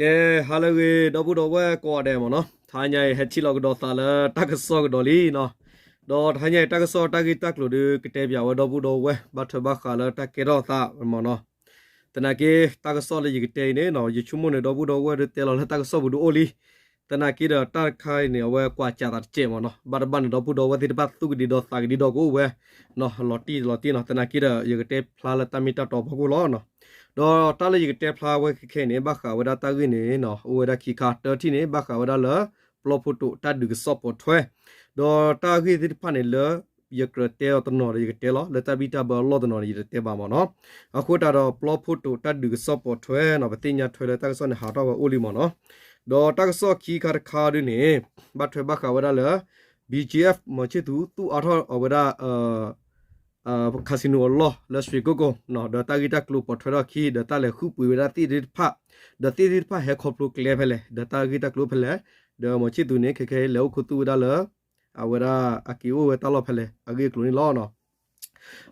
ကဲ, ဟါလၢအဂ့ၤ ဒီပုၢ်ဒီဝဲၢ်ကိးဂၤဒဲးမ့ၢ်နီၤ, တဟါညါအံၤ ဟဲထံၣ်လိာ်ကဒီးသးလၢတၢ်ကစီၣ်ကဒီးလံနီၤ. ဒီးတဟါညါအံၤ တၢ်ကစီၣ်တၢ်ဂ့ၢ်တၢ်ကျိၤဒုး ကတဲပၠးဝဲဒီပုၢ်ဒီဝဲၢ် ဘၣ်ထွဲဘၣ်ဃးလၢတၢ်ကဲထီၣ်သးမ့ၢ်နီၤ. သနာ်က့ တၢ်ကစီၣ်လၢယကတဲအံၤန့ၣ်နီၤ, ယဆိကမိၣ်န့ၣ် ဒီပုၢ်ဒီဝဲၢ်ဒုးတဲလီၤလၢတၢ်ကစီၣ်ပူၤဒုးအိၣ်လံ. သနာ်က့ဒီးတၢ်တခါအံၤန့ၣ် အဝဲကွၢ်စးသးတစဲးမ့ၢ်နီၤ, ဘၣ်တဘၣ်န့ၣ် ဒီပုၢ်ဒီဝဲၢ်သ့ၣ်တဖၣ်သူၣ်ကဒံဒီးသးကဒံဒီးကအိၣ်ဝဲ လီၤတံၢ်လီၤတံၢ်နီၤ. သနာ်က့ဒီး ယကတဲဖျါလၢတၢ်မ့ၢ်တၢ်တီအဖီခိၣ်လီၤ. ဒီးတၢ်လၢယကတဲဖျါဝဲခဲခဲအံၤန့ၣ် ဘၣ်ဃးဝဲဒၣ်တၢ်ဂ့ၢ်န့ၣ်နီၤ, အိၣ်ဝဲဒၣ်ခံခါ, တၢထံၣ်န့ၣ် ဘၣ်ဃးဝဲဒၣ်လၢ ပျီဖိတိာ်တၢ်ဒုးကစီၣ်ပိာ်ထွဲ, ဒီးတၢ်ဂ့ၢ်သ့ၣ်တဖၣ်န့ၣ်လၢ ယကြၢးတဲအီၤတနီၤဒီးယကတဲလီၤ, လၢတၢ်ဘံၣ်တၢ်ဘၢအလီၢ်တနီၤန့ၣ် ယတတဲဘၣ်မ့ၢ်နီၤ. အဃိသတးဒီး ပျီဖိတိာ်တၢ်ဒုးကစီၣ်ပိာ်ထွဲနီၤ, ပသ့ၣ်ညါထွဲလၢတၢ်ကစီၣ်န့ၣ် ဟးထီၣ်ဝဲအိၣ်လံမ့ၢ်နီၤ. ဒီးတၢ်ကစီၣ်ခံခါတခါဒုးန့ၣ် ဘၣ်ထွဲဘၣ်ဃးဝဲဒၣ်လၢ ဘီၣ်ကၠံၣ်အ့ၣ် မီၤဆံၣ်သူး သူၣ်အါထီၣ်အဝဲဒၣ် casino အလီၢ်လၢ ရွှေကုက္ကို ဒီးတၢ်ဂ့ၢ်တၢ်ကျိၤပိာ်ထွဲထီၣ်အခံ ဒီးတၢ်လဲၤဃုပှ့ၤဝဲဒၣ်သ့ၣ်သ့ၣ်တဖၣ်, ဒီးသ့ၣ်သ့ၣ်တဖၣ်ဟဲခီဖျိကျဲဖဲလဲၣ်, ဒီးတၢ်ဂ့ၢ်တၢ်ကျိၤဖဲလဲၣ်, ဒီးမီၤဆံၣ်သူးန့ၣ် ခဲခဲအံၤလဲၤအိၣ်ခူသူၣ်ဝဲဒၣ်လၢ အဝဲဒၣ်အက့ၤအိၣ်ဝဲတၢ်လီၢ်ဖဲလဲၣ် အဂ့ၢ်အကျိၤန့ၣ်လီၤ.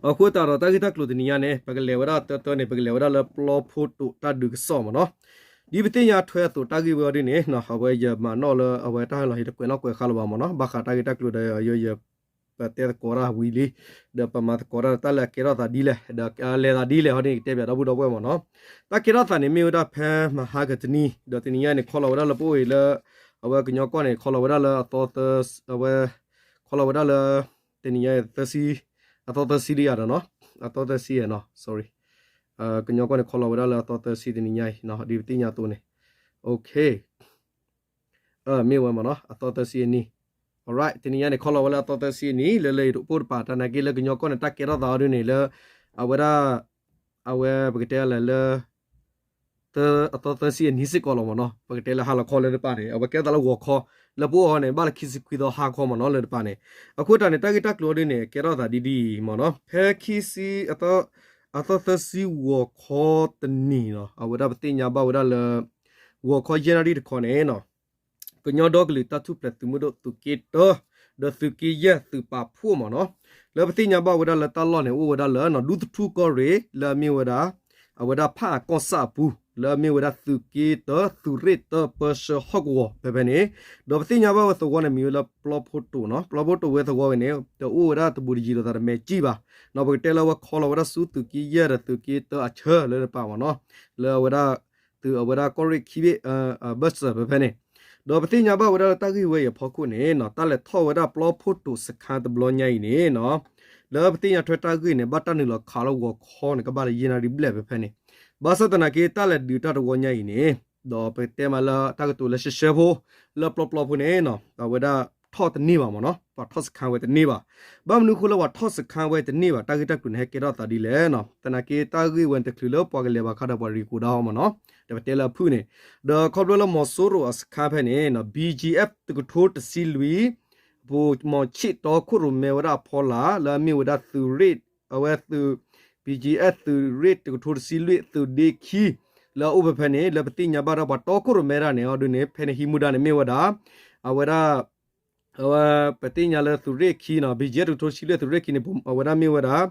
အဃိသတးဒီးတၢ်ဂ့ၢ်တၢ်ကျိၤတနံၤညါန့ၣ် ပကလဲၤဝဲဒၣ်တၢတၢန့ၣ် ပကလဲၤဝဲဒၣ်လၢပျီဖိတိာ်တၢ်ဒုးကစီၣ်မ့ၢ်နီၤ. ဒ်ပသ့ၣ်ညါထွဲအသိးတၢ်ဂ့ၢ်ဝဲအီၤဒ်န့ၣ် အဝဲယမၤနီၣ်လၢအဝဲတၢ်ဟဲလီၤ ယတကွဲးနီၣ်ကွဲးဃါလၢၤဘၣ်မ့ၢ်နီၤ, ဘၣ်ဃးတၢ်ဂ့ၢ်တၢ်ကျိၤဒီး ယ ပတဲသကိးတၢ်ဝံၤလံ, ဒီးပမၤသကိးတၢ် တၢ်လၢအကဲထီၣ်သးဒ်လဲၣ်, ဒီးလဲၤသးဒ်လဲၣ်ဟီဒ်န့ၣ် ကတဲပၠးဒီပုၢ်ဒီဝဲၢ်မ့ၢ်နီၤ. တၢ်ကဲထီၣ်သးန့ၣ်မ့ၢ်ဝဲဒၣ်ဖဲမဟါကတနံၤ, ဒီးတနံၤညါအံၤန့ၣ် ခီလီၤဝဲဒၣ်လၢပအိၣ်အံၤလၢ အဝဲကညီကီၢ်န့ၣ် ခီလီၤဝဲဒၣ်လၢအသီသၢ, အဝဲ ခီလီၤဝဲဒၣ်လၢ တနံၤညါအံၤ သၢဆံ, အသီသၢဆံဒံးဧါဒီးနီၤ, အသီသၢဆံနီၤ, sorry, ကညီကီၢ်န့ၣ် ခီလီၤဝဲဒၣ်လၢအသီသၢဆံတနံၤညါအံၤ ဒ်ပသ့ၣ်ညါအသိးန့ၣ်, okay, မ့ၢ်ဝဲမ့ၢ်နီၤ အသီသၢဆံအနံၤ, alright, တနံၤညါန့ၣ် ခီလီၤဝဲလၢအသီသၢဆံအနံၤ လၢလၢယတအိၣ်တပၤ တၢ်နာ်က့လၢကညီကီၢ်န့ၣ် တၢ်ကဲထီၣ်သးအီၤဒ်န့ၣ်လၢ အဝဲဒၣ် အဝဲပကတဲလၢ အသီသၢဆံအနံၤစ့ၢ်ကီးလီၤမ့ၢ်နီၤ, ပကတဲလၢဟါလီၤခီလၢတပၤန့ၣ် အဝဲကဲထီၣ်သးလၢဂီၤခီ, လၢပအိၣ်အီၤန့ၣ် ဘၣ်လၢခံဆံခွံသီဟါခီမ့ၢ်နီၤ လၢတပၤန့ၣ်, အဃိတၢ်န့ၣ် တၢ်ဂ့ၢ်တၢ်ကျိၤအီၤဒ်န့ၣ် ကဲထီၣ်သးဒ်ဒ်အံၤမ့ၢ်နီၤ, ဖဲခံဆံ အသီသၢဆံဂီၤခီတနံၤနီၤ အဝဲဒၣ်ပသ့ၣ်ညါဘၣ်ဝဲဒၣ်လၢ ဂီၤခီယဲၢ်နၣ်ရံၣ်တခီန့ၣ်နီၤ ကညီဒီကလုာ်တၢ်ထူၣ်ဖျဲးသုးမုၢ်ဒိၣ်သုးက့တၢ ဒီးသုးက့ယဲၢ်သုးပာ်ဖှိၣ်မ့ၢ်နီၤ, လၢပသ့ၣ်ညါဘၣ်ဝဲဒၣ်လၢတၢ်လီၢ်န့ၣ် အိၣ်ဝဲဒၣ်လၢနီၤ ဒူသထူၣ်ကီၢ်ရ့ၣ် လၢအမ့ၢ်ဝဲဒၣ် အဝဲဒၣ်ဖၣ်အကီၢ်ဆၣ်အပူၤ လၢအမ့ၢ်ဝဲဒၣ်သုးက့တၢ သုးရ့ၣ်တၢ ပၢဆှၢဟီၣ်ကဝီၤဖဲဖဲန့ၣ်, ဒီးပသ့ၣ်ညါဘၣ်ဝဲသဝီန့ၣ် မံၤဝဲလၢပျီဖိတိာ်နီၤ, ပျီဖိတိာ်ဝဲသဝီဝဲန့ၣ် တအိၣ်ဝဲဒၣ်တဘူးတယံၤလိာ်သးတမဲာ်ကံၣ်ဘၣ်, ဒီးပကတဲလၢအဝဲခီလီၤဝဲဒၣ်ဆူသုးက့ယဲၢ်ဒီးသုးက့တၢအဆၢလၢတပၤမ့ၢ်နီၤ, လၢအဝဲဒၣ် သုးအဝဲဒၣ်ကီၢ်ရ့ၣ်ခံဘ့ၣ် ဘၢၣ်စၢၤဖဲဖဲန့ၣ်, ဒီးပသ့ၣ်ညါဘၣ်ဝဲဒၣ်လၢတၢ်ဂ့ၢ်ဝဲအံၤအဖီခိၣ်န့ၣ်နီၤ တၢ်လဲၤထီၣ်ဝဲဒၣ်ပျီဖိတိာ်စခါတဘျီညါအံၤန့ၣ်နီၤ, လၢပသ့ၣ်ညါထွဲတၢ်ဂ့ၢ်န့ၣ် ဘၣ်တၢ်နုာ်လီၤခးလၢဂီၤခီန့ၣ် ကဘၣ်လၢယဲၢ်နၣ်ရံၣ်ဘျဲၣ်ဖဲဖဲန့ၣ်, ဘၣ်ဆၣ်သနာ်က့ တၢ်လဲၤဒုးတၢ်တဝီညါအံၤန့ၣ် ဒီးပကတဲမးလၢတၢ်ကတိၤလၢရှဲရှဲဖိ လၢပျီပျီဖိန့ၣ်နီၤ အဝဲဒၣ်ထီၣ်တန့ၢ်ဘၣ်မ့ၢ်နီၤ, ပှၤထီၣ်စခါဝဲတန့ၢ်ဘၣ်, ဘၣ်မနုၤအဃိလၢပှၤထီၣ်စခါဝဲတန့ၢ်ဘၣ် တၢ်ဂ့ၢ်တၢ်ကျိၤန့ၣ် ဟဲကဲထီၣ်သးဒ်လဲၣ်နီၤ, သနာ်က့တၢ်ဂ့ၢ်ဝဲန့ၣ်တချုးလၢပှၤကလဲၤဘၣ်ခါဒီးပှၤရံးကိးဒါအီၤမ့ၢ်နီၤ, ဒီးပတဲလၢအဖုၣ်န့ၣ်, ဒီးခီဖျိလၢမီၤစိရိၤအစခါဖဲန့ၣ်နီၤ ဘီၣ်ကၠံၣ်အ့ၣ် တကထိတဆံလွံၢ် ပမီၤဆံၣ်တီခိၣ်ရိၣ်မဲဝဲဒၣ်အဖီလာ် လၢအမ့ၢ်ဝဲဒၣ်သုးရ့ၣ် အဝဲသုး ဘီၣ်ကၠံၣ်အ့ၣ် သုးရ့ၣ်တကထိတဆံလွံၢ် သုးဒ့ခံ လၢအအိၣ်ဖဲဖဲန့ၣ် လၢပသ့ၣ်ညါဘၣ်ဒီးပှၤတီခိၣ်ရိၣ်မဲဒၣ်န့ၣ်အီၤဒ်န့ၣ် ဖဲန့ၣ်ဟံးမူဒါန့ၣ်မ့ၢ်ဝဲဒၣ် အဝဲဒၣ် အဝဲပသ့ၣ်ညါလၢသုးရ့ၣ်ခံနီၤ ဘီၣ်ကၠံၣ်အ့ၣ် တကထိတဆံလွံၢ် သုးရ့ၣ်ခံန့ၣ် အဝဲဒၣ်မ့ၢ်ဝဲဒၣ်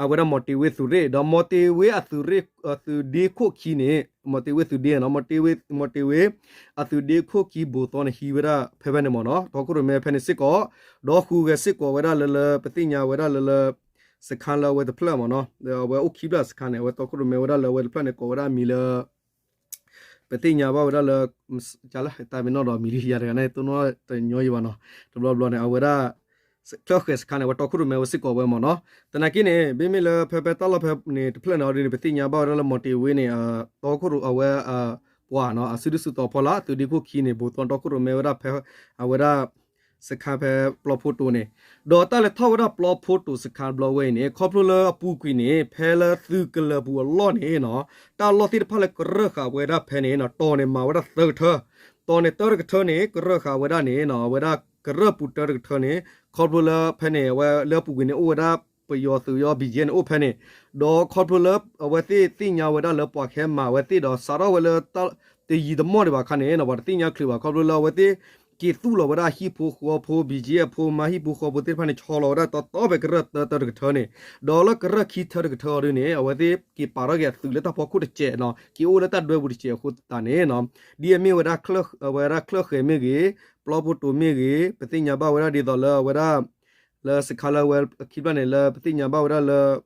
အဝဲဒၣ်မီၤတ့ၤဝ့သုးရ့ၣ် ဒီးမီၤတ့ၤဝ့အသုးရ့ၣ် အသုးဒ့ခိၣ်ခံန့ၣ် မီၤတ့ၤဝ့သုးဒ့နီၤ မီၤတ့ၤဝ့ မီၤတ့ၤဝ့ အသုးဒ့ခိၣ်ခံဘိးသီန့ၣ်ဟံးဝဲဒၣ်ဖဲဖဲန့ၣ်မ့ၢ်နီၤ တီခိၣ်ရိၣ်မဲဖဲန့ၣ်စ့ၢ်ကီး ဒီးဟူးဂဲၤစ့ၢ်ကီးဝဲဒၣ်လၢလၢ ပသ့ၣ်ညါဝဲဒၣ်လၢလၢ စခါလၢအဝဲတဖျၢၣ်မ့ၢ်နီၤ အဝဲအိၣ်ခံဖျၢၣ်စခါန့ၣ် အဝဲတီခိၣ်ရိၣ်မဲဝဲဒၣ်လၢအဝဲတဖျၢၣ်န့ၣ် ကိးဝဲဒၣ်အမံၤလၢ ပသ့ၣ်ညါဘၣ်ဝဲဒၣ်လၢ လၢတၢ်မ့ၢ်နီၣ်ဒီးမံၤလံယၤတဂၤန့ၣ် တိၢ်နီၣ်တညီယံၤဘၣ်နီၤ တဘျီဘျီန့ၣ် အဝဲဒၣ် ချၢၣ်ဃဲၤစခါန့ၣ် အဝဲတီခိၣ်ရိၣ်မဲဝဲစ့ၢ်ကီးဝဲမ့ၢ်နီၤ သနာ်က့န့ၣ် မ့မ့ၢ်လၢဖဲဖဲတၢ်လီၢ်ဖဲန့ၣ်တဖျၢၣ်န့ၣ်အီၤဒ်န့ၣ် ပသ့ၣ်ညါဘၣ်ဝဲဒၣ်လၢမီၤတ့ၤဝ့န့ၣ် တီခိၣ်ရိၣ်အဝဲ ပှၤနီၤ အစုဒုၣ်စုတီၤဖီလာ် သုးဒ့ခိၣ်ခံန့ၣ် ဘိးသီတီခိၣ်ရိၣ်မဲဝဲဒၣ်ဖဲ အဝဲဒၣ် စခါဖဲပျီဖိတိၤန့ၣ် ဒီးတၢ်လဲၤထီၣ်ဝဲဒၣ်ပျီဖိတိၤစခါဘျီဝဲအံၤန့ၣ် ခီဖျိလၢအပူၤကွံာ်န့ၣ် ဖဲလၢသုးကလၢၤပူၤအလီၢ်န့ၣ်နီၤ တၢ်လီၢ်သ့ၣ်တဖၣ်လၢကရၢၢ်ဃာ်ဝဲဒၣ်ဖဲန့ၣ်နီၤ တီၤန့ၣ်မၤဝဲဒၣ်သၢကထၢ တီၤန့ၣ်တၢတကထၢန့ၣ် ကရၢၢ်ဃာ်ဝဲဒၣ်န့ၣ်နီၤ အဝဲဒၣ်ကရၢၢ်ပူၤတၢတကထၢန့ၣ် ခီဖျိလၢဖဲန့ၣ် အဝဲလၢအပူၤကွံာ်န့ၣ် အိၣ်ဝဲဒၣ်ပယီၤသုးယီၤ ဘံၣ်ကၠံၣ်န့ၣ်အိၣ်ဖဲန့ၣ် ဒီးခီဖျိလၢအဝဲသ့ၣ်သ့ၣ်ညါဝဲဒၣ်လၢပှၤကဟဲမၤဝဲသ့ၣ်ဒီး စးထီၣ်ဝဲလၢ တယံာ်တမီၢ်ဒံးဘၣ်အခါန့ၣ်နီၤ ပှၤတသ့ၣ်ညါချုးဘၣ် ခီဖျိလၢအဝဲသ့ၣ် က့ၤသူၣ်လီၤဝဲဒၣ်ဟံၣ်ဖိဃီဖိ ဘံၣ်ကၠံအဖိမါ ဟံၣ်ဖိဃီဖိသ့ၣ်တဖၣ်န့ၣ် ဆီလီၤဝဲဒၣ်တီတီဖဲကရၢၢ်တၢတၢတကထၢန့ၣ်, ဒီးလၢကရၢၢ်ခံထၢတကထၢအီၤဒ်န့ၣ် အဝဲသ့ၣ်က့ၤပာ်ထီၣ်က့ၤအသုးလၢတၢ်ဖီခိၣ်တစဲးနီၤ, က့ၤအိၣ်လၢတၢ်ဒွဲပူၤတစဲးအဃိသတးန့ၣ်နီၤ, ဒ်အမ့ၢ်ဝဲဒၣ် အဝဲဒၣ်ချၢၣ်ဃဲၤမ့ၢ်ဂ့ၤ, ပျီဖိတိၤမ့ၢ်ဂ့ၤ, ပသ့ၣ်ညါဘၣ်ဝဲဒၣ်ဒ်သိးလၢအဝဲဒၣ် လၢစခါလၢအဝဲခံဖျၢၣ်န့ၣ် လၢပသ့ၣ်ညါဘၣ်ဝဲဒၣ်လၢ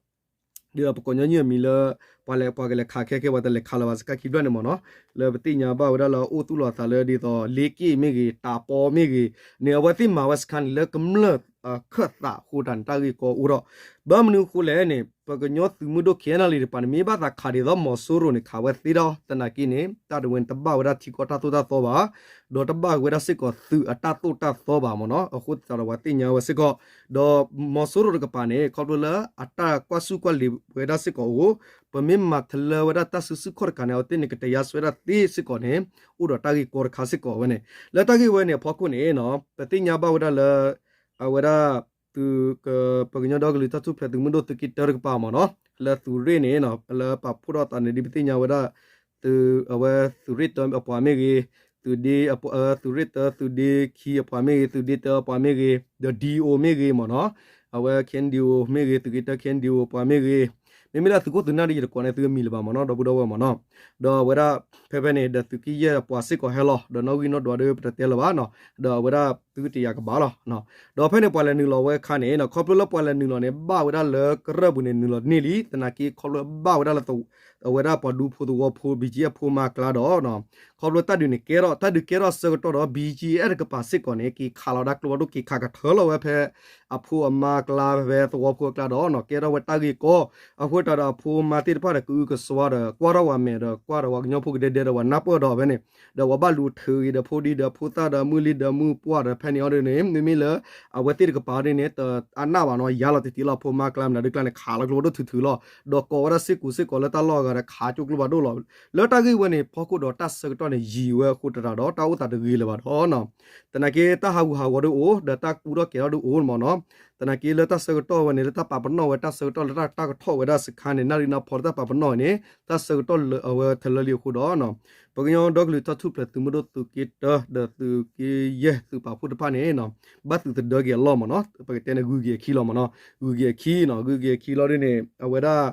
ဒ်သိးပကိးညီနုၢ်အမံၤလၢ ပှၤလဲၤပှၤကလဲၤခးခဲခဲ ပှၤတလဲၤခးလၢၤဘၣ်စခါခံဖျၢၣ်န့ၣ်မ့ၢ်နီၤ, လၢပသ့ၣ်ညါဘၣ်ဝဲဒၣ်လၢအအိၣ်သူၣ်လီၤအသးလၢဒ်သိးလ့က့ၣ်မ့ၢ်ဂ့ၤ တးပီမ့ၢ်ဂ့ၤန့ၣ် အဝဲသ့ၣ်မၤဝဲစခါန့ၣ် လၢကမျၢၢ်ခၢၣ်သးအဃိတၢ်န့ၣ် တၢ်ဂ့ၢ်ကီအိၣ်ထီၣ်, ဘၣ်မနုၤအဃိလဲၣ်န့ၣ် ပကညီသုးမုၢ်ဒိၣ် ခ့ၣ်အဲၣ်လ့ၣ် တကပၤန့ၣ် မ့ၢ်ဘၣ်သးခးဒ်သိးမီၤစိရိၤန့ၣ် ခးဝဲသ့ဒီး သနာ်က့န့ၣ် တၢ်တဝဲန့ၣ် တဘၣ်ဝဲဒၣ်ထံကီၢ်တၢ်သိၣ်တၢ်သီဘၣ်, ဒီးတဘၣ်ဝဲဒၣ်စ့ၢ်ကီးသုးအတၢ်သိၣ်တၢ်သီဘၣ်မ့ၢ်နီၤ, အဃိသတးဒီးပှၤသ့ၣ်ညါဝဲစ့ၢ်ကီး, ဒီးမီၤစိရိၤတကပၤန့ၣ် ခီဖျိလၢအတၢ်ကွၢ်ဆူၣ်ကွၢ်လ့ၤဝဲဒၣ်စ့ၢ်ကီးအိၣ်, ပမ့ၢ်မၤတလၢဝဲဒၣ်တၢ်စုဆူၣ်ခီၣ်တကးန့ၣ် အဝဲသ့ၣ်န့ၣ် ကတယါစွဲဒၣ်သ့စ့ၢ်ကီးန့ၣ် အိၣ်ဒီးတၢ်ဂ့ၢ်ကီတခါစ့ၢ်ကီးဝဲန့ၣ်, လၢတၢ်ဂ့ၢ်ဝဲန့ၣ်အဖီခိၣ်န့ၣ် ပသ့ၣ်ညါဘၣ်ဝဲဒၣ်လၢ အဝဲဒၣ် သုး ပကညီဒီကလုာ်တၢ်ထူၣ်ဖျဲးသုးမုၢ်ဒိၣ်သုးက့တၢတကပၤမ့ၢ်နီၤ, လၢသုးရ့ၣ်န့ၣ် လၢပာ်ဖှိၣ်ထီၣ်သးန့ၣ် ဒ်ပသ့ၣ်ညါဝဲဒၣ် သုး အဝဲသုးရ့ၣ်တၢအပှၤမ့ၢ်ဂ့ၤ, သုးဒ့ သုးရ့ၣ်တၢ သုးဒ့ခံအပှၤမ့ၢ်ဂ့ၤ, သုးဒ့တၢအပှၤမ့ၢ်ဂ့ၤ, ဒီး ဒံၣ်အိၣ် မ့ၢ်ဂ့ၤမ့ၢ်နီၤ, အဝဲ ခ့ၣ်အဲၣ်ဒံၣ်အိၣ် မ့ၢ်ဂ့ၤ, သုးက့တၢ ခ့ၣ်အဲၣ်ဒံၣ်အိၣ် အပှၤမ့ၢ်ဂ့ၤ, မ့မ့ၢ်လၢသုးခိၣ်သုးနၢ်ဒီး ယတကိးန့ၢ်သုအမံၤလၢၤဘၣ်မ့ၢ်နီၤ ဒီပုၢ်ဒီဝဲၢ်မ့ၢ်နီၤ, ဒီးအဝဲဒၣ် ဖဲဖဲန့ၣ် ဒီးသုးက့ယဲၢ်အပှၤစ့ၢ်ကီးဟဲလီၤ ဒီးနီၣ်ဂံၢ်နီၣ်ဒွးဒီး ပတတဲလၢၤဘၣ်နီၤ, ဒီးအဝဲဒၣ်သုတယၤကဘၣ်လီၤ, ဒီးဖဲန့ၣ်ပှၤလဲၤနုာ်လီၤဝဲအခါန့ၣ် ခီဖျိလၢပှၤလဲၤနုာ်လီၤန့ၣ် ဘၣ်ဝဲဒၣ်လၢကရၢၢ်ပူၤန့ၣ် နုာ်လီၤန့ၢ်လံ, သနာ်က့ခီဖျိဘၣ်ဝဲဒၣ်လၢ အဝဲဒၣ်ပှၤဒူဖိသဝီဖိ ဘံၣ်ကၠံအဖိမါအကျါဒီး ခီဖျိတၢ်ဒုးန့ၣ်ကဲထီၣ် တၢ်ဒုးကဲထီၣ်ဆၢကတီၢ်ဒီး ဘံၣ်ကၠံအဲၣ်တကပၤစ့ၢ်ကီးန့ၣ် က့ၤခးလီၤဒၣ်ကျိဖးဒိၣ် က့ၤခးကထၢလီၤဝဲဖဲ အဖိအမါအကျါ ဖဲသဝီဖိအကျါဒီး ကဲထီၣ်ဝဲတၢ်ဂ့ၢ်ကီ, အဃိသတးဒီးအဖိအမါသ့ၣ်တဖၣ်ဒီး ကအုကစွါဒီး ကွၢ်ထီၣ်ဝဲမဲာ်ဒီး ကွၢ်ဒီးပှၤကညီဖိကဒဲဒဲဒီး ပှၤနၢ်ပၢၢ်ဒီးဖဲန့ၣ် ဒီးပှၤဘၣ်လူၤထုးဂ့ၤဒီး ဖိဒံဒီးဖိသၣ်ဒီးမုၢ်လံဒီးမုၢ်ပှၢ်ဒီး ဖဲန့ၣ်အီၤဒ်န့ၣ် မ့မ့ၢ်လၢ အဝဲသ့ၣ်တကပၤဒ်န့ၣ် တအနၢ်ဘၣ်နီၤ ယါလီၤတံၢ်တံၢ်လီၤ ဖိမါကျါမနုၤဒ်ကျါန့ၣ် ခးလီၤကျိဖးဒိၣ်ထုးထုးလီၤ, ဒီးကိးဝဲဒၣ်စ့ၢ်ကီးစ့ၢ်ကီးလၢတၢ်လီၢ်အဂၤဒီး ခးကၠိကျိဖးဒိၣ်လီၤ, လၢတၢ်ဂ့ၢ်ဝဲန့ၣ် ဖီခိၣ်ဒီးတၢ်ဆၢကတီၢ်န့ၣ် ယံာ်ဝဲအဃိသတးဒီး တၢ်အိၣ်သးတဂ့ၤလၢၤဘၣ်ဒီး သနာ်က့တၢ်ဟးဂူာ်ဟးဂီၤဒ်အိၣ် ဒီးတၢ်ကူထီၣ်ကဲၤထီၣ်ဒ်အိၣ်မ့ၢ်နီၤ, သနာ်က့လၢတၢ်ဆၢကတီၢ်ဝဲန့ၣ် လၢတၢ်ပာ်ပနီၣ်ဝဲတၢ်ဆၢကတီၢ်လၢတၢ်ကထီၣ်ဝဲဒၣ်စခါန့ၣ် နၣ်ရံၣ်နၢဖီလၢတၢ်ပာ်ပနီၣ်ဝဲန့ၣ် တၢ်ဆၢကတီၢ်လၢအဝဲထၢလၢလံအဃိဒီး ပကညီဒီကလုာ်တၢ်ထူၣ်ဖျဲးသုးမုၢ်ဒိၣ်သုးက့တၢ ဒီးသုးက့ယဲၢ်သုးပာ်ဖှိၣ်တဖၣ်န့ၣ် ဘၣ်သုးသဒၢက့ၤအလီၢ်မ့ၢ်နီၤ ပကတဲန့ၣ် ဂုၤက့ၤအခံလီၤမ့ၢ်နီၤ, ဂုၤက့ၤအခံနီၤ ဂုၤက့ၤအခံလီၤဒ်န့ၣ် အဝဲဒၣ်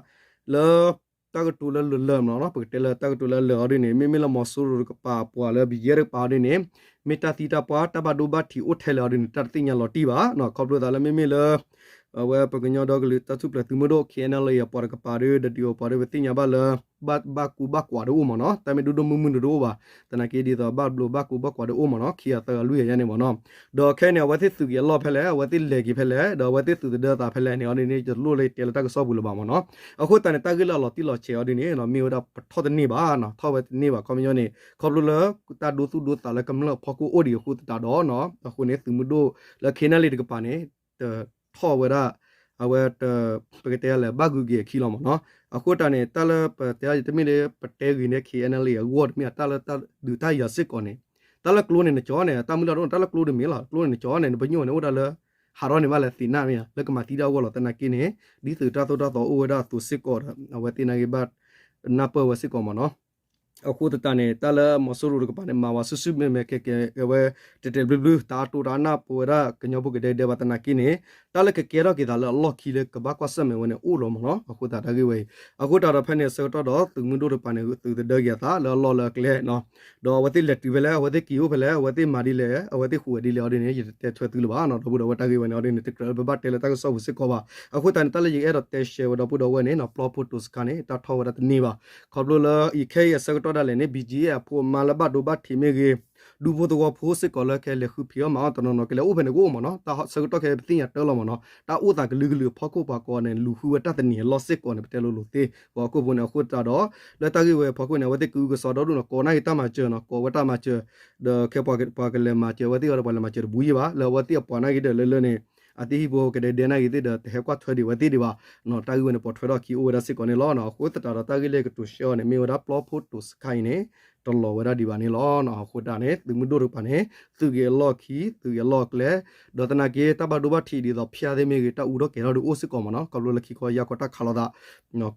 လၢ တၢ်ကတိၤလၢလၢာ်လၢာ်မ့ၢ်နီၤ ပကတဲလၢတၢ်ကတိၤလၢလၢာ်အီၤဒ်န့ၣ် မ့မ့ၢ်လၢမီၤစိရိၤတကပၤ ပှၤလၢဘံၣ်ကၠံတကပၤအီၤဒ်န့ၣ် မ့ၢ်တၢ်သံတၢ်ပှၢ် တၢ်ဘၣ်ဒိဘၣ်ထံးအိၣ်ထဲလဲၣ်အီၤဒ်န့ၣ် တၢ်တသ့ၣ်ညါလီၤတံၢ်ဘၣ်နီၤ ခီဖျိသးလၢမ့မ့ၢ်လၢ အဝဲပကညီဒီကလုာ်တၢ်ထူၣ်ဖျဲးသုးမုၢ်ဒိၣ် ခ့ၣ်အဲၣ်လ့ၣ် အပှၤတကပၤဒီး ဒီးဒံၣ်အိၣ်ပှၤဒီး ပသ့ၣ်ညါဘၣ်လၢ ဘၣ်ကူဘၣ်ကွၢ်ဒီးအိၣ်မ့ၢ်နီၤ တၢ်မ့ၢ်ဒိၣ်ဒိၣ်မုၢ်မုၢ်ဒီးအိၣ်ဘၣ် သနာ်က့ဒ်သိးဘၣ်ဘျိးဘၣ်ကူဘၣ်ကွၢ်ဒီးအိၣ်မ့ၢ်နီၤ ခံအသၢအလွံၢ်အယါန့ၣ်မ့ၢ်နီၤ ဒီးခဲအံၤန့ၣ် အဝဲသ့ၣ်သုးက့ၤအလီၢ်ဖဲလဲၣ် အဝဲသ့ၣ်လဲၤက့ၤဖဲလဲၣ် ဒီးအဝဲသ့ၣ်သုးသဒၢသးဖဲလဲၣ်န့ၣ် အီၤဒ်န့ၣ် တလိၣ်လၢတဲလၢတၢ်ကစီၣ်ပူၤလၢၤဘၣ်မ့ၢ်နီၤ အဃိသတးန့ၣ် တၢ်ဂ့ၢ်လၢအလီၤတံၢ်လီၤဆဲးအီၤဒ်န့ၣ် မ့ၢ်ဝဲဒၣ်ပထီၣ်တန့ၢ်ဘၣ်နီၤ ထီၣ်ဝဲတန့ၢ်ဘၣ် ခီပညီန့ၣ် ခီဖျိလၢ တၢ်ဒိသူၣ်ဒိသးလၢကမျၢၢ်အဖီခိၣ်အိၣ်ဒံးအဃိသတးဒီးနီၤ အဃိန့ၣ် သုးမုၢ်ဒိၣ်လၢခ့ၣ်အဲၣ်လ့ၣ်တကပၤန့ၣ် တထီၣ်ဝဲဒၣ် အဝဲ ပကတဲလဲၣ် ဘၣ်ဂုၤက့ၤအခံလီၤမ့ၢ်နီၤ. အဃိတၢ်န့ၣ် တၢ်လၢပတဲတမ့ၢ်လၢပတဲဂ့ၤန့ၣ် ခ့ၣ်အဲၣ်လ့ၣ်အဂီၢ်တမ့ၢ် တၢ်လၢတၢ်ဒုးတၢ်ယၤစ့ၢ်ကီးန့ၣ် တၢ်လၢကျိန့ၣ်နကၠီန့ၣ် တၢ်မုၢ်လၢ်တအိၣ် တၢ်လၢကျိတမ့ၢ်လီၤ. ကျိန့ၣ်နကၠီန့ၣ် နပညိၣ်န့ၣ်အိၣ်ဒၣ်လၢ ဟးထီၣ်န့ၣ်ဘၣ်လဲၤသ့ၣ်နၢ်မ့ၢ်ဧါ လၢကမၤသံတၢ်အဂီၢ်လီၤ. သနာ်က့န့ၣ် ဒ်သုးတၢ်သိၣ်တၢ်သီအိၣ်ဝဲဒၣ်အသိးစ့ၢ်ကီးဒီး အဝဲသ့ၣ်နာ်က့ဘၣ် နၢ်ပၢၢ်ဝဲစ့ၢ်ကီးမ့ၢ်နီၤ. အဃိသတးန့ၣ် တၢ်လၢမီၤစိရိၤတကပၤန့ၣ် မၤဝဲစုာ်စုာ်မဲာ်မဲာ်ကဲကဲဝဲ တဲာ်တဲာ်ဘျုးဘျုး တၢ်အတိၢ်တၢ်အနၢ်ပဝဲဒၣ်ကညီဖိကဒဲကဒဲဘၣ်သနာ်က့န့ၣ် တၢ်လၢကကဲထီၣ်က့ၤသးလၢအလီၢ်ခံလၢကဘၣ်ကွၢ်ဆၢၣ်မဲာ်ဝဲန့ၣ်အိၣ်လီၤမ့ၢ်နီၤ. အဃိသတးတၢ်ဂ့ၢ်ဝဲအံၤ အဃိတၢ်ဒီးဖဲန့ၣ်အဆၢကတီၢ်ဒီး သုးမုၢ်ဒိၣ်တကပၤန့ၣ် သုးသဒၢက့ၤအသးလၢအလီၢ်လၢအကျဲနီၤ. ဒီးအဝဲသ့ၣ်လဲၤတုၤဖဲလဲၣ် အဝဲသ့ၣ်က့ၤအိၣ်ဖဲလဲၣ် အဝဲသ့ၣ်မၤဒ်လဲၣ် အဝဲသ့ၣ်ဟူးဝဲဒ်လဲၣ်အီၤဒ်န့ၣ် ယတတဲထွဲသုလၢၤဘၣ်နီၤ. ဒီပုၢ်ဒီဝဲၢ်တၢ်ဂ့ၢ်ဝဲန့ၣ်အီၤဒ်န့ၣ် တကြၢးလၢပဘၣ်တဲလၢတၢ်ကစီၣ်ပူၤစ့ၢ်ကီးဘၣ်. အဃိသတးန့ၣ် တၢ်လၢယအဲၣ်ဒိးတဲရှဲဝဲဒီပုၢ်ဒီဝဲၢ်န့ၣ်နီၤ ပျီဖိတိၤစခါန့ၣ် တၢ်ထီၣ်ဝဲဒၣ်တန့ၢ်ဘၣ်. ခီဖျိလၢအံၤခဲအံၤအဆၢကတီၢ်ဒၣ်လဲာ်န့ၣ် ဘံၣ်ကၠံအဲၣ်အဖိအမါလၢဘၣ်ဒိဘၣ်ထံးမ့ၢ်ဂ့ၤ ဒူဖိသဝီဖိစ့ၢ်ကီးလၢကလဲၤဃုဖံးအီၣ်မၤအီၣ်တနီၤနီၤ ကလဲၤအိၣ်ဖဲန့ၣ်ကအိၣ်မ့ၢ်နီၤ. တၢ်ဆၢကတီၢ်ခဲအံၤပသ့ၣ်ညါတၢ်လီၤမ့ၢ်နီၤ. တၢ်အိၣ်သးကလုာ်ကလုာ်အဖီခိၣ်ပှၤကိးဂၤန့ၣ် လူၤဃုဝဲတၢ်သန့ၤအလီၢ်စ့ၢ်ကီးန့ၣ် ပတဲလိၤလိၤသ့ ပှၤဟီၣ်ခိၣ်ဖိန့ၣ် အဃိသတးဒီး လၢတၢ်ဂ့ၢ်ဝဲအဖီခိၣ်န့ၣ် အဝဲသ့ၣ်ကအုကစွါဒီဒူၣ်နီၤ ကိးနာ်က့ၤတၢ်မၤစၢၤနီၤ ကိးဝဲတၢ်မၤစၢၤ ဒီးခဲပှၤကလဲၤမၤစၢၤအဝဲသ့ၣ်အီၤဒီး ပှၤလဲၤမၤစၢၤတဘူးယံၤဘၣ်. လၢအဝဲသ့ၣ်အပှၤနာ်က့ၤဒီးလၢလၢန့ၣ် အသ့ၣ်ဟံၣ်ဖိကဒဲဒဲနာ်က့ၤသ့ၣ်ဒီး တဟဲကွၢ်ထွဲဒံးအဝဲသ့ၣ်ဒံးဘၣ်နီၤ. တၢ်ဂ့ၢ်ဝဲန့ၣ် ပိာ်ထွဲထီၣ်အခံအိၣ်ဝဲဒၣ်စ့ၢ်ကီးန့ၣ်လီၤ. အဃိသတးဒီးတၢ်ဂ့ၢ်လၢယကတိၤရှဲအီၤန့ၣ် မ့ၢ်ဝဲဒၣ်ပျီဖိတိၤစခါအံၤန့ၣ် တလီၤဝဲဒၣ်ဒံးဘၣ်န့ၣ်လီၤ. အဃိတၢ်န့ၣ် သုးမုၢ်ဒိၣ်တကပၤန့ၣ် သုးက့ၤအလီၢ်ခံ သုးက့ၤအလီၢ်အကျဲ ဒီးသနာ်က့ တၢ်ဘၣ်ဒိဘၣ်ထံးဒ်သိးဖၠၣ်သ့ၣ်မ့ၢ်ဂ့ၤ တၢ်အူထီၣ်ကဲၤထီၣ်ဒီးအိၣ်စ့ၢ်ကီးမ့ၢ်နီၤ. ခီဖျိလၢခံခီယၢ်ခီတၢ်ခးလိာ်သး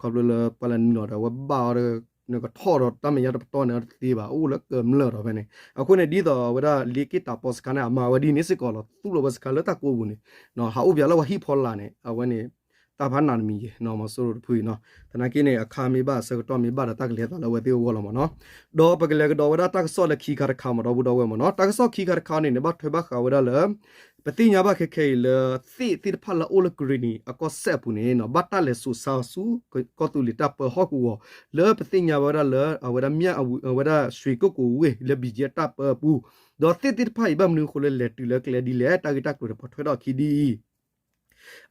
ခီဖျိလၢပှၤလဲၤနုာ်လီၤဒီး အဝဲဘၣ်အီၤဒီး နကထီၣ်ဒီးတၢ်မဲာ်ညါတပတီၢ်န့ၣ်တသ့ဘၣ်, အိၣ်လၢကမျၢၢ်ဒီးဖဲန့ၣ်. အဃိန့ၣ် ဒ်သိးအဝဲဒၣ်လ့က့ၣ်တၢ်ပီစခါန့ၣ် အမၤဝဲဒ်န့ၣ်စ့ၢ်ကီးလီၤ, သူၣ်လီၤဝဲစခါလၢတၢ်ကိးပူၤန့ၣ် ဟးအိၣ်ပၠးလၢပှၤဟံၣ်ဖီလာ်န့ၣ် အဝဲန့ၣ် တၢ်ဖးနးတမံၤယဲၢ် မီၤစိရိၤတဖုအံၤနီၤ. သနာ်က့န့ၣ် အခါမ့ၢ်ဘၣ်အဆၢကတီၢ်မ့ၢ်ဘၣ်ဒီးတၢ်ကလဲၤသးလၢအဝဲသ့ၣ်အဂီၢ်လီၤမ့ၢ်နီၤ. ဒီးပကလဲၤကဒီးဝဲဒၣ်တၢ်ကစီၣ်လၢခံခါတခါမ့ၢ်ဒီပုၢ်ဒီဝဲၢ်မ့ၢ်နီၤ. တၢ်ကစီၣ်ခံခါတခါန့ၣ်န့ၣ် ဘၣ်ထွဲဘၣ်ဃးဝဲဒၣ်လၢ ပသ့ၣ်ညါဘၣ်ခဲခဲအံၤလၢ သ့ၣ်သ့ၣ်တဖၣ်လၢအအိၣ်လၢကရ့ၣ်နံၤအကီၢ်စဲၣ်အပူၤန့ၣ်နီၤ ဘၣ်တၢ်လဲၤစိာ်ဆါအီၤဆူ ကီၢ်သူလ့ၤတၢ်ပၢဟီၣ်ကဝီၤ လၢပသ့ၣ်ညါဝဲဒၣ်လၢ အဝဲဒၣ်မၠၣ်အဝဲဒၣ် ရွှေကုက္ကို ဝ့ၢ်လၢ ဘီကၠ့ တၢ်ပၢအပူၤ, ဒီးသ့ၣ်သ့ၣ်တဖၣ်အံၤ ဘၣ်မနုၤအဃိလၢလဲၤတုၤလၢကျဲဒ်လဲၣ် တၢ်ဂ့ၢ်တၢ်ကျိၤန့ၣ် ပှၤထွဲထီၣ်အခံဒ်အံၤ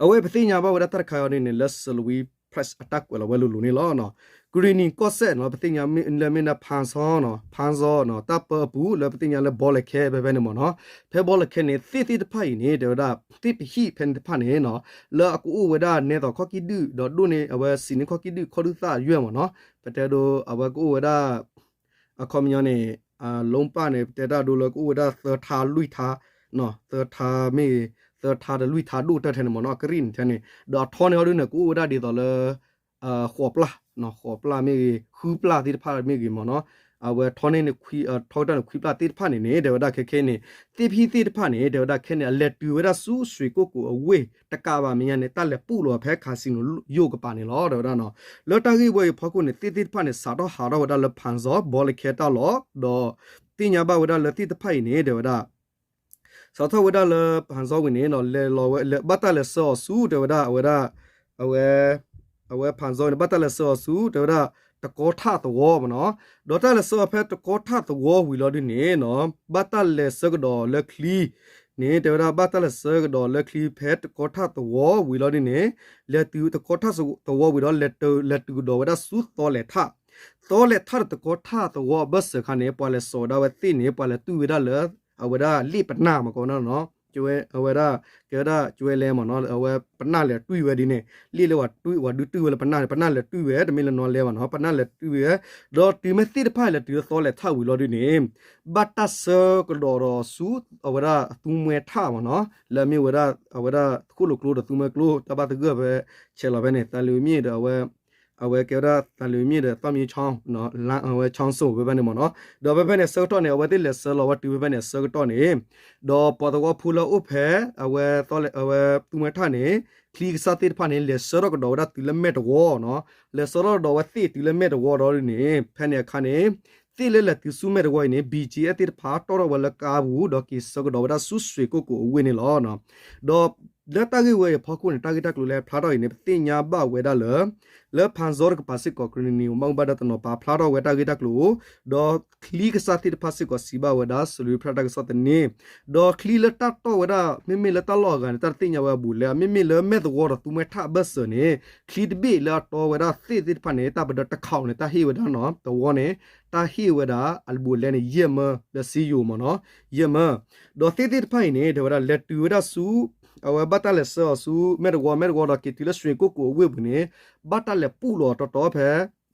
အဝဲပသ့ၣ်ညါဘၣ်ဝဲဒၣ်တၢ်တခါအံၤန့ၣ်န့ၣ် လၢ Salween Press အတၢ်ကွဲးလီၤဝဲလိၤလိၤန့ၣ်လီၤ. ကရ့ၣ်နံၤကီၢ်စဲၣ်နီၤ ပသ့ၣ်ညါလၢမ့ၢ်ဒၣ် ဖၣ်စီနီၤ ဖၣ်စီနီၤ တၢ်ပၢအပူၤ လၢပသ့ၣ်ညါလၢဘီလဲၤခဲဖဲဖဲန့ၣ်မ့ၢ်နီၤ. ဖဲဘီလဲၤခဲန့ၣ် သ့ၣ်သ့ၣ်တဖၣ်အံၤန့ၣ် တဲဝဲဒၣ် သ့ၣ်ပဟံၣ်ဖဲန့ၣ်တဖၣ်န့ၣ်နီၤ လၢအကအိၣ်ဝဲဒၣ်နဲသိးခီၣ်ကံၢ်ဒုၣ် ဒီးဒိၣ်န့ၢ်အဝဲစံးန့ၢ်ခီၣ်ကံၢ်ဒုၣ် ခီၣ်ဒုၣ်သၣ်ယွဲၢ်မ့ၢ်နီၤ. ပတဲဒိ အဝဲကအိၣ်ဝဲဒၣ် အခီပညီန့ၣ် အလိၣ်ပၣ်န့ၣ် ပတဲတၢ်ဒိလၢကအိၣ်ဝဲဒၣ်သၢထါလွံၢ်ထါ, သၢထါမ့ၢ်ဂ့ၤ, သၢထါတလွံၢ်ထါဒိၣ်တၢ်ထဲန့ၣ်မ့ၢ်နီၤ အကရ့ၣ်နံၤထဲန့ၣ်, ဒီးအထီန့ၢ်ဟီဒုန့ၣ် ကအိၣ်ဝဲဒၣ်ဒ်သိးလၢ ဃိးပျၢ်, ဃိးပျၢ်မ့ၢ်ဂ့ၤ, ဃုပျၢ်သ့ၣ်တဖၣ်မ့ၢ်ဂ့ၤမ့ၢ်နီၤ, အဝဲထီန့ၢ်န့ၣ် ထီကတၢၢ်န့ၣ် ခွံပျၢ်သ့ၣ်တဖၣ်န့ၣ်န့ၣ် တဲဝဲဒၣ်ခဲခဲအံၤန့ၣ် သ့ၣ်ပဟံၣ်သ့ၣ်တဖၣ်န့ၣ် တဲဝဲဒၣ်ခဲန့ၣ် အလဲၤတုၤဝဲဒၣ်ဆူ ရွှေကုက္ကို အဝ့ၢ်တကးဘၣ်မဲာ်ညါန့ၣ် တၢ်လဲၤပူၣ်လီၤဖဲ casino ယိၣ်ကပၤန့ၣ်လီၤ တဲဝဲဒၣ်နီၤ. လၢတၢ်ဂ့ၢ်ဝဲအံၤအဖီခိၣ်န့ၣ် သ့ၣ်သ့ၣ်တဖၣ်န့ၣ် စးထီၣ်ဟးထီၣ်ဝဲဒၣ်လၢ ဖၣ်စီ ဘီလဲၤခဲတၢ်လီၢ်, ဒီးသ့ၣ်ညါဘၣ်ဝဲဒၣ်လၢသ့ၣ်တဖၣ်အံၤန့ၣ် တဲဝဲဒၣ် စးထီၣ်ဝဲဒၣ်လၢ ဖၣ်စီ ဝံၤန့ၣ် လဲၤလီၤဝဲ ဘၣ်တၢ်လဲၤဆှၢအီၤဆူ တဲဝဲဒၣ် အဝဲဒၣ် အဝဲ အဝဲ ဖၣ်စီ န့ၣ် ဘၣ်တၢ်လဲၤဆှၢအီၤဆူ တဲဝဲဒၣ် တကီထၣ်သဝီမ့ၢ်နီၤ, ဒီးတၢ်လဲၤဆှၢအီၤဖဲတကီထၣ်သဝီဝံၤလီၤဒုန့ၣ်နီၤ ဘၣ်တၢ်လဲၤဆှၢကဒီးလၢချံန့ၣ် တဲဝဲဒၣ် ဘၣ်တၢ်လဲၤဆှၢကဒီးလၢချံဖဲတကီထၣ်သဝီဝံၤလီၤဒုန့ၣ် လဲၤတုၤတကီထၣ်သဝီဝံၤဒီး လဲၤတုၤကဒီးဝဲဒၣ်ဆူသီလဲၤထၣ်, သီလဲၤထၣ်ဒီးတကီထၣ်သဝီအဘၢၣ်စၢၤခါန့ၣ် ပှၤလဲၤစိာ်ဝဲဒၣ်ဝဲသ့ၣ်န့ၣ် ပှၤလဲၤတွံၢ်ဝဲဒၣ်လၢ အဝဲဒၣ်လ့ၣ်ပနၢ်မ့ၢ်ကီးနီၤ အဝဲဒၣ် ကဲဝဲဒၣ်ကၠွဲလဲမ့ၢ်နီၤ အဝဲပနၢ်လဲၤတွံၢ်ဝဲဒ်န့ၣ် လ့ၣ်လၢပှၤဒုးတွံၢ်ဝဲလၢပနၢ်န့ၣ် ပနၢ်လဲၤတွံၢ်ဝဲ တမ့ၢ်လၢနီၢ်လဲဘၣ်နီၤ ပနၢ်လဲၤတွံၢ်ဝဲ, ဒီးတုၤမ့ၢ်သ့ၣ်တဖၣ်လဲၤတုၤလၢသီလဲၤထၣ်ဝံၤလီၤဒုန့ၣ် ဘၣ်တၢ်ဆှၢကဒီးဒီးဆူ အဝဲဒၣ်သူမှဲထၣ်မ့ၢ်နီၤ လၢအမ့ၢ်ဝဲဒၣ် အဝဲဒၣ်ဃိၣ်လိာ်ကျိဒီးသူမှဲကျိ တၢ်ဘၣ်သဂၢၢ်ဖဲ ဆဲးလီၤဖဲန့ၣ် သးလၢမ့ၣ်ဒီးအဝဲ အဝဲကဲဝဲဒၣ်သးလၢမ့ၣ်ဒီး သီၣ်မံၤဆီ အဝဲဆီစိၤဖဲဖဲန့ၣ်မ့ၢ်နီၤ ဒီးဖဲဖဲန့ၣ်အဆၢကတီၢ်န့ၣ် အဝဲသ့ၣ်လဲၤဆှၢလီၤဝဲတုၤဖဲဖဲန့ၣ်အဆၢကတီၢ်န့ၣ် ဒီးပှၤသဝီဖိလၢအအိၣ်ဖဲ အဝဲ အဝဲသူမှဲထၣ်န့ၣ် ချံကစၢ်သ့ၣ်တဖၣ်န့ၣ် လဲၤဆှၢထီၣ်ကဒီးဝဲဒၣ်တုၤလၢမဲာ်တဝီနီၤ လဲၤဆှၢထီၣ်ကဒီးဝဲသ့ၣ်တုၤလၢမဲာ်တဝီဒီးန့ၣ် ဖဲန့ၣ်အခါန့ၣ် သ့ၣ်လၢလဲၤတုၤဆူမဲာ်တဝီအံၤန့ၣ် ဘံၣ်ကၠ့အဲၣ်သ့ၣ်တဖၣ် တီၣ်ထီၣ်ဝဲလၢကါပူၤ ဒီးက့ၤဆှၢကဒီးဝဲဒၣ်ဆူရွှေကုက္ကိုအဝ့ၢ်န့ၣ်လီၤ. ဒီးလၢတၢ်ဂ့ၢ်ဝဲအံၤအဖီခိၣ်န့ၣ် တၢ်ဂ့ၢ်တၢ်ကျိၤလၢဟဲဖျါထီၣ်အံၤန့ၣ် ပသ့ၣ်ညါဘၣ်ဝဲဒၣ်လၢ လၢဖၣ်စီတကပၤစ့ၢ်ကီး ကရ့ၣ်နံၤဘၣ်မူဘၣ်ဒါတနီၤပာ်ဖျါထီၣ်ဝဲတၢ်ဂ့ၢ်တၢ်ကျိၤ ဒီးချံကစၢ်သ့ၣ်တဖၣ်စ့ၢ်ကီးစံးဘၣ်ဝဲဒၣ် စလူဖရၣ်တၢ်ကစီၣ်သန့ ဒီးချံလၢတၢ်တီၣ်ဝဲဒၣ် မ့မ့ၢ်လၢတၢ်လီၢ်အဂၤန့ၣ် တၢ်တသ့ၣ်ညါဝဲအဘူးလဲၣ် မ့မ့ၢ်လၢမဲာ်သဝီဒီးသူမှဲထၣ်အဘၢၣ်စၢၤန့ၣ် ချံတဘ့ၣ်လၢအတီဝဲဒၣ်သ့ၣ်သ့ၣ်တဖၣ်န့ၣ် တၢ်ပဒၢတခီန့ၣ် တၢ်ဟ့ၣ်ဝဲဒၣ်နီၤ သဝီန့ၣ် တၢ်ဟ့ၣ်ဝဲဒၣ်အဘူးလဲၣ်န့ၣ် ယဲၢ်မၢ လၢစံယိၤမ့ၢ်နီၤ ယဲၢ်မၢ ဒီးသ့ၣ်သ့ၣ်တဖၣ်အံၤန့ၣ် တဲဝဲဒၣ်လဲၤတုၤဝဲဒၣ်ဆူ အဝဲဘၣ်တၢ်လဲၤဆှၢအီၤဆူ မဲာ်တဝီ မဲာ်တဝီဒီးက့ၤတုၤလၢရွှေကုက္ကိုအဝ့ၢ်ပူၤန့ၣ် ဘၣ်တၢ်လဲၤပူၣ်လီၤတီတီဖဲ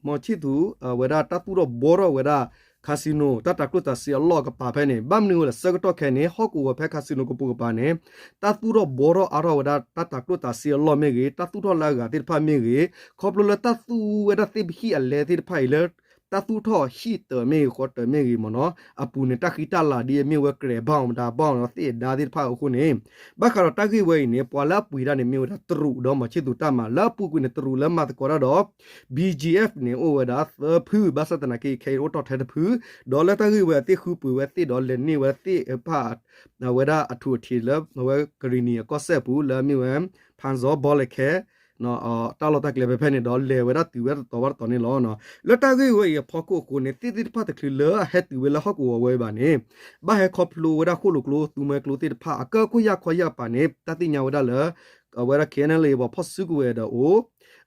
မီၤဆံၣ်သူ အဝဲဒၣ်တၢ်သူၣ်ထီၣ်ဘှီထီၣ်ဝဲဒၣ် casino တၢ်တၤကျိၣ်တၤစ့အလီၢ်ကပၤဖဲန့ၣ် ဘၣ်မနုၤဝဲလဲၣ် ဆၢကတီၢ်ခဲအံၤန့ၣ် ဟီၣ်ကဝီၤဖဲ casino ကပိာ်ကပၤန့ၣ် တၢ်သူၣ်ထီၣ်ဘှီထီၣ်အါထီၣ်ဝဲဒၣ် တၢ်တၤကျိၣ်တၤစ့အလီၢ်မ့ၢ်ဂ့ၤ တၢ်သူၣ်ထီၣ်လၢအဂၤသ့ၣ်တဖၣ်မ့ၢ်ဂ့ၤ ခီဖျိလၢတၢ်သူဝဲဒၣ်သ့ၣ်ပဟံၣ်အလဲသ့ၣ်တဖၣ်အံၤလၢ တၢ်သူၣ်ထီၣ်ဟံၣ်တၢးမ့ၢ်ဂ့ၤ ဃီတၢးမ့ၢ်ဂ့ၤမ့ၢ်နီၤ အပူၤန့ၣ် တၢ်ဃံတၢ်လၤဒ်အမ့ၢ်ဝဲကြဲးဘၣ်မဒါဘၣ်နီၤ သ့ၣ်အဒါသ့ၣ်တဖၣ်အဃိန့ၣ် ဘၣ်ဃးဒီးတၢ်ဂ့ၢ်ဝဲအံၤန့ၣ် ပှၤလၢအပှ့ၤတၢ်န့ၣ် မ့ၢ်ဝဲဒၣ်တရူးဒီးမီၤဆံၣ်သူတၢ်မၤ လၢအပူၤကွံာ်န့ၣ် တရူးလၢမၤသကိးတၢ်ဒီး ဘံၣ်ကၠ့အဲၣ်ဖ်န့ၣ် အိၣ်ဝဲဒၣ်သၢဖု ဘၣ်ဆၣ်သနာ်က့ ခဲအံၤအိၣ်ထီၣ်ထဲတဖု ဒီးလၢတၢ်ဂ့ၢ်ဝဲအသ့ၣ်ဃုပှ့ၤဝဲသ့ၣ်ဒီးလဲၤန့ၢ်ဝဲသ့ၣ်တဖၣ် အဝဲဒၣ်အထူးအထံးလၢ အဝဲကရ့ၣ်နံၤအကီၢ်စဲၣ်ပူၤ လၢအမ့ၢ်ဝဲ ဖၣ်စီ ဘီလဲၤခဲ တၢ်လီၢ်တၢ်ကျဲဖဲဖဲန့ၣ်ဒီး လဲၤဝဲဒၣ်တုၤဝဲတတီၤဘၣ်တတီၤန့ၣ်လီၤ. လၢတၢ်ဂ့ၢ်ဝဲအံၤအဖီခိၣ်အဃိန့ၣ် သ့ၣ်သ့ၣ်တဖၣ်တချုးလၢအဟဲတုၤဝဲလၢဟီၣ်ကဝီၤဝဲဘၣ်န့ၣ် ဘၣ်ဟဲခီဖျိဝဲဒၣ်ဃိၣ်လိာ်ကျိ သူမှဲကျိသ့ၣ်တဖၣ် အကၢၢ်ခိၣ်ယာ်ခီယာ်ပာ်န့ၣ် တၢ်သ့ၣ်ညါဝဲဒၣ်လၢ အဝဲဒၣ် KNLA ပှၤဖီၣ်စုကဝဲၤဒီးအိၣ်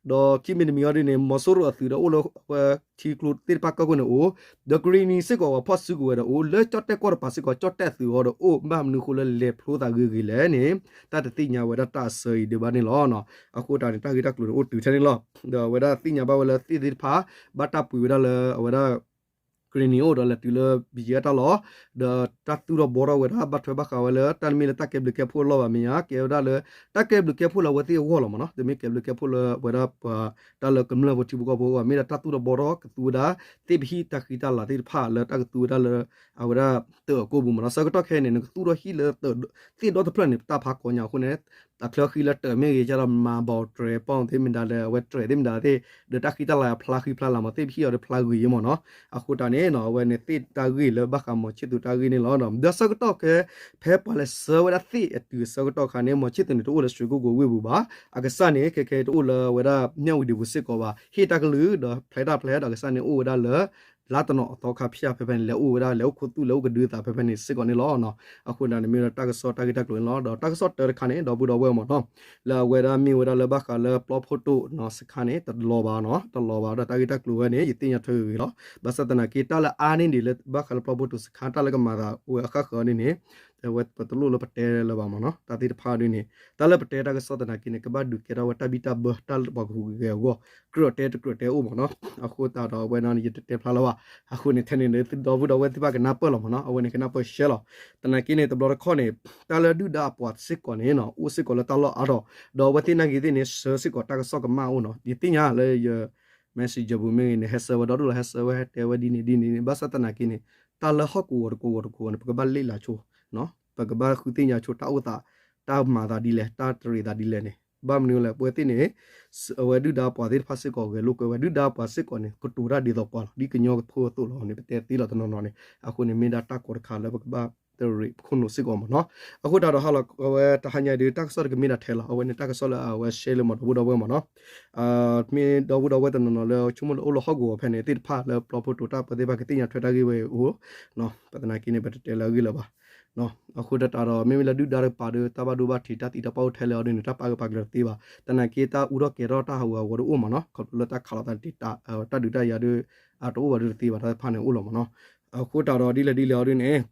ဒီးခံမံၤတမံၤအံၤဒ်န့ၣ် မီၤစိရိၤအသုးဒီးအိၣ်လၢအဝဲထံကျိသ့ၣ်တဖၣ်ကၢၢ်ခိၣ်န့ၣ်အိၣ် ဒီးကရ့ၣ်နံၤစ့ၢ်ကီးပှၤဖီၣ်စုကဝဲၤဒီးအိၣ် လၢကၠီၣ်တဲၣ်ကီၢ်တပၤစ့ၢ်ကီး ကၠီၣ်တဲၣ်သုးအီၤဒီးအိၣ် ဘၣ်မနုၤအဃိလၢလဲၤဖျိသးဂ့ၤဂ့ၤလဲၣ်န့ၣ် တၢ်တသ့ၣ်ညါဝဲဒၣ်တၢ်အစၢအံၤဒံးဘၣ်န့ၣ်လီၤ. အဃိတၢ်န့ၣ် တၢ်ဂ့ၢ်တၢ်ကျိၤန့ၣ်အိၣ်တုၤထဲန့ၣ်လီၤ. ဒီးအဝဲဒၣ်သ့ၣ်ညါဘၣ်ဝဲလၢသ့ၣ်သ့ၣ်တဖၣ် ဘၣ်တၢ်ပှ့ၤဝဲဒၣ်လၢအဝဲဒၣ် ကရ့ၣ်နံၤအိၣ်ဒီးလဲၤတုၤလၢ ဘံယဲၢ် တၢ်လီၢ်, ဒီးတၢ်သူၣ်ထီၣ်ဘှီထီၣ်ဝဲဒၣ် ဘၣ်ထွဲဘၣ်ဃးဝဲလၢ တၢ်တမ့ၢ်လၢတၢ်ကဲဘျုးကဲဖှိၣ်အလီၢ်ဘၣ်မ့ၢ်ဧါ, ကဲဝဲဒၣ်လၢ တၢ်ကဲဘျုးကဲဖှိၣ်လၢအဝဲသ့ၣ်အဂီၢ်လီၤမ့ၢ်နီၤ, တမ့ၢ်ကဲဘျုးကဲဖှိၣ်လၢအဝဲဒၣ်ပှၤ တၢ်လၢကမျၢၢ်ဖိထံဖိကီၢ်ဖိအဂီၢ်, မ့ၢ်ဒၣ်တၢ်သူၣ်ထီၣ်ဘှီထီၣ်ကသူဝဲဒၣ် သ့ၣ်ပဟံၣ်တၢ်ဃံတၢ်လၤသ့ၣ်တဖၣ်လၢတၢ်ကသူဝဲဒၣ်လၢ အဝဲဒၣ်တၢးအကိာ်ပူၤမ့ၢ်နီၤ, ဆၢကတီၢ်ခဲအံၤန့ၣ် နကသူၣ်ထီၣ်ဟံၣ်လၢ သ့ၣ်ဒီတဖျၢၣ်န့ၣ် ပတၢ်ဖးကီညါအဃိန့ၣ် အချၢဃံလၢတၢးမ့ၢ်ဂ့ၤ ကဒီးမၤဘီးတြဲၤပီၣ်သ့ၣ်မ့ၢ်ဒၣ်ဒီး အဝဲတြဲၤသ့ၣ်မ့ၢ်ဒၣ်သ့ၣ် ဒီးတၢ်ဃံတၢ်လၤဖျါဃံဖျါလၤမ့ၢ် သ့ၣ်ပဟံၣ်အီၤဒီးဖျါဂ့ၤမ့ၢ်နီၤ, အဃိတၢ်န့ၣ်နီၤ အဝဲန့ၣ်သ့ၣ်တၢ်ဂ့ၢ်လၢဘၣ်ဃးမီၤဆံၣ်သူးတၢ်ဂ့ၢ်န့ၣ်လီၤ. ဒီးဆၢကတီၢ်ခဲ ဖဲပှၤလဲၤဆှၢဝဲဒၣ်သ့ၣ်အတုၤအဆၢကတီၢ်ခါန့ၣ် မီၤဆံၣ်သူးန့ၣ် တအိၣ်လၢရွှေကုက္ကိုဝ့ၢ်ပူၤဘၣ်, အကစၢ်န့ၣ် ခဲခဲတအိၣ်လၢအဝဲဒၣ် မြဝတီ ပူၤစ့ၢ်ကီးဘၣ်, ဟ့ၣ်တၢ်ကလုၢ်ဒီးဖျဲးတၢ်ဖျဲးဒီးအကစၢ်န့ၣ်အိၣ်ဝဲဒၣ်လၢ လါတနီၤအသီခါဖၠၣ်ဖဲဖဲန့ၣ် လဲၤအိၣ်ဝဲဒၣ် လဲၤအိၣ်ခူသူၣ် လဲၤအိၣ်ကဒုသးဖဲဖဲန့ၣ်စ့ၢ်ကီးန့ၣ်လီၤ. အဃိဒၣ်န့ၣ် မ့ၢ်ဒီးတၢ်ကစီၣ်တၢ်ဂ့ၢ်တၢ်ကျိၤန့ၣ်လီၤ. ဒီးတၢ်ကစီၣ်တၢတခါန့ၣ် ဒီပုၢ်ဒီဝဲၢ်မ့ၢ်နီၤ လၢအဝဲဒၣ်မ့ၢ်ဝဲဒၣ်လၢဘၣ်ဃးလၢပျီဖိတိာ်နီၤ စခါန့ၣ် တလီၤဘၣ်နီၤ, တလီၤဘၣ်ဒီးတၢ်ဂ့ၢ်တၢ်ကျိၤဝဲန့ၣ် ယသ့ၣ်ညါထွဲဂ့ၤဂ့ၤလီၤ. ဘၣ်ဆၣ်သနာ်က့ တၢ်လၢအါန့ၢ်ဒံးလၢဘၣ်ဃးလၢပျီဖိတိာ်စခါ တၢ်လၢကမၤသးအိၣ်ဝဲအဃၣ်ဃၢၤန့ၣ်န့ၣ် အဝဲပတလိၣ်လၢပတဲလၢၤဘၣ်မ့ၢ်နီၤ, တၢ်သ့ၣ်တဖၣ်ဒ်န့ၣ် တၢ်လၢပတဲတၢ်ကစီၣ်သနာ်က့န့ၣ် ကဘၣ်ဒုးကဲထီၣ်ဝဲတၢ်ဘံၣ်တၢ်ဘၢ တၢ်လၢပှၤကဟူးဂဲၤအဂီၢ် ကြၢးတဲတကြၢးတဲအိၣ်မ့ၢ်နီၤ. အဃိသတးဒီးအဝဲန့ၣ် ယတတဲဖျါလၢၤဘၣ်. အဃိန့ၣ် ထဲန့ၣ်ဒီပုၢ်ဒီဝဲၢ်သ့ၣ်တဖၣ်ကနၢ်ပၢၢ်လီၤမ့ၢ်နီၤ, အဝဲန့ၣ်ကနၢ်ပၢၢ်ရှဲလီၤ. သနာ်က့န့ၣ် တဘျီတခီၣ်န့ၣ် တၢ်လၢဒုၣ်ဒါအပှၤစ့ၢ်ကီးန့ၣ်နီၤ အိၣ်စ့ၢ်ကီးလၢတၢ်လီၢ်အါထီၣ်, ဒီးအဝဲသ့ၣ်နာ်က့သ့ၣ်န့ၣ် ဆှၢစ့ၢ်ကီးတၢ်ကစီၣ်ကမၣ်အိၣ်နီၤ, ယသ့ၣ်ညါလၢယ messenger ပူၤမ့ၢ်ဂ့ၤန့ၣ် ဟဲဆှၢဝဲဒီဒူၣ်လီၤ, ဟဲဆှၢဝဲဟဲတဲဝဲဒ်န့ၣ်ဒ်န့ၣ်, ဘၣ်ဆၣ်သနာ်က့န့ၣ် တၢ်လၢဟီၣ်ကဝီၤတကဝီၤတကဝီၤန့ၣ် ပကဘၣ်လ့ၣ်လၤဆိ ပကဘၣ်ဃုသ့ၣ်ညါဆိတၢ်အိၣ်သး တၢ်မၤသးဒ်လဲၣ် တၢ်တရံးသးဒ်လဲၣ်န့ၣ်, ဘၣ်မနုၤလဲၣ် ပဝဲသ့ၣ်န့ၣ် အဝဲဒုၣ်ဒါပှၤသ့ၣ်တဖၣ်စ့ၢ်ကီးဂဲၤလိာ်ကွဲဝဲ ဒုၣ်ဒါပှၤစ့ၢ်ကီးန့ၣ် ကတိၤတၢ်ဒ်သိးပှၤလီၤ, ဒ်ကညီဖိအသိးလီၤန့ၣ် ပတဲသ့လီၤတနီၤနီၤန့ၣ်, အဃိန့ၣ်မ့ၢ်ဒၣ်တၢ်ကီတခါလၢပကဘၣ်တရံးပခိၣ်နူာ်စ့ၢ်ကီးမ့ၢ်နီၤ. အဃိတၢ်ဒီးဟါလီၤ အဝဲတဟါညါဒုး တၢ်ကစီၣ်တကမ့ၢ်ဒၣ်ထဲလီၤ, အဝဲန့ၣ်တၢ်ကစီၣ်လၢအဝဲ share လၢမ့ၢ်ဒီပုၢ်ဒီဝဲၢ်မ့ၢ်နီၤ မ့ၢ်ဒီပုၢ်ဒီဝဲၢ်တနီၤနီၤလၢဆိကမိၣ်လၢအိၣ်လၢဟီၣ်ကဝီၤဖဲန့ၣ် သ့ၣ်တဖၣ်လၢပျီဖိတိာ်တၢ်ပၢသ့ၣ်တဖၣ်ကသ့ၣ်ညါထွဲတၢ်ဂ့ၢ်ဝဲအံၤအိၣ်, ပသနာ်က့န့ၣ် ပတတဲလၢအဂ့ၢ်လၢၤဘၣ်. အဃိတၢ်ဒီး မ့မ့ၢ်လၢဒုၣ်ဒါတကပၤဒီး တၢ်ဘၣ်ဒိဘၣ်ထံး တၢ်သံတၢ်ပှၢ်အိၣ်ထဲလဲၣ်အီၤဒ်န့ၣ် တၢ်ပာ်ဂၢၢ်ပာ်ကျၢၤတသ့ဘၣ်. သနာ်က့ တၢ်အူထီၣ်ကဲၤထီၣ်တၢ်ဟးဂူာ်ဟးဂီၤဒ်အိၣ်မ့ၢ်နီၤ, ခီဖျိလၢတၢ်ခးလိာ်သးတ့ၢ် တၢ်ဒုးတၢ်ယၤဒုး အတအိၣ်ဘၣ်ဒုးတသ့ဘၣ် တၢ်တဖၣ်န့ၣ်အိၣ်လီၤမ့ၢ်နီၤ. အဃိတၢ်ဒီးဒ်လဲၣ်ဒ်လဲၣ်အီၤဒ်န့ၣ်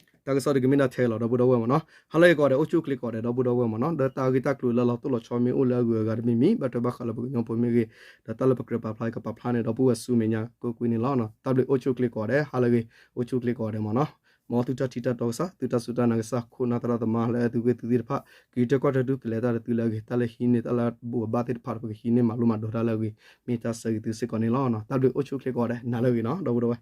တၢ်ကစီၣ်တကမ့ၢ်ဒၣ်ထဲလီၤ ဒီပုၢ်ဒီဝဲၢ်မ့ၢ်နီၤ. ဟါလၢအဂ့ၤကိးဂၤဒဲး အိၣ်ဆူၣ်အိၣ်ချ့ကိးဂၤဒဲး ဒီပုၢ်ဒီဝဲၢ်မ့ၢ်နီၤ, ဒီးတၢ်ဂ့ၢ်တၢ်ကျိၤလၢလီၤတိၢ်လီၤဆီမ့ၢ်အိၣ်လၢအဂုၤအဂၤတမံၤမံၤ ဘၣ်ထွဲဘၣ်ဃးလၢပကညီဖိမ့ၢ်ဂ့ၤ, ဒီးတၢ်လၢပကြၢးပာ်ဖျါကပာ်ဖျါန့ၣ် ဒီပုၢ်ဝဲၢ်ဆူမဲာ်ညါကွ့ၢ်ကွ့ၢ်န့ၣ်လီၤ. တၢ်ဘျုးအိၣ်ဆူၣ်အိၣ်ချ့ကိးဂၤဒဲး ဟါလၢအဂ့ၤ အိၣ်ဆူၣ်အိၣ်ချ့ကိးဂၤဒဲးမ့ၢ်နီၤ. မ်သုတၢ်ထံၣ်တၢ်တီကစၢ် သုတၢ်စူၢ်တၢ်နာ်ကစၢ် ခိၣ်နၢ်သရၣ်သမါလၢသုဂ့ၢ်သုသ့ၣ်တဖၣ် က့ၤတဲကွၢ်တၢ်ဒုးကလဲၤတၢ်ဒီးသုလၢအဂ့ၤ, တၢ်လၢဟံးန့ၢ်တၢ်လၢဘူၣ်အဘၣ်သ့ၣ်တဖၣ် ပကဟံးန့ၢ်မၤလိမၤဒိးတၢ်လၢအဂ့ၤ မ့ၢ်တၢ်ဆၢဂ့ၤသုစ့ၢ်ကီးန့ၣ်လီၤ. တၢ်ဘျုးအိၣ်ဆူၣ်အိၣ်ချ့ကိးဂၤဒဲး နၤလၢအဂ့ၤနီၤ ဒီပုၢ်ဒီဝဲၢ်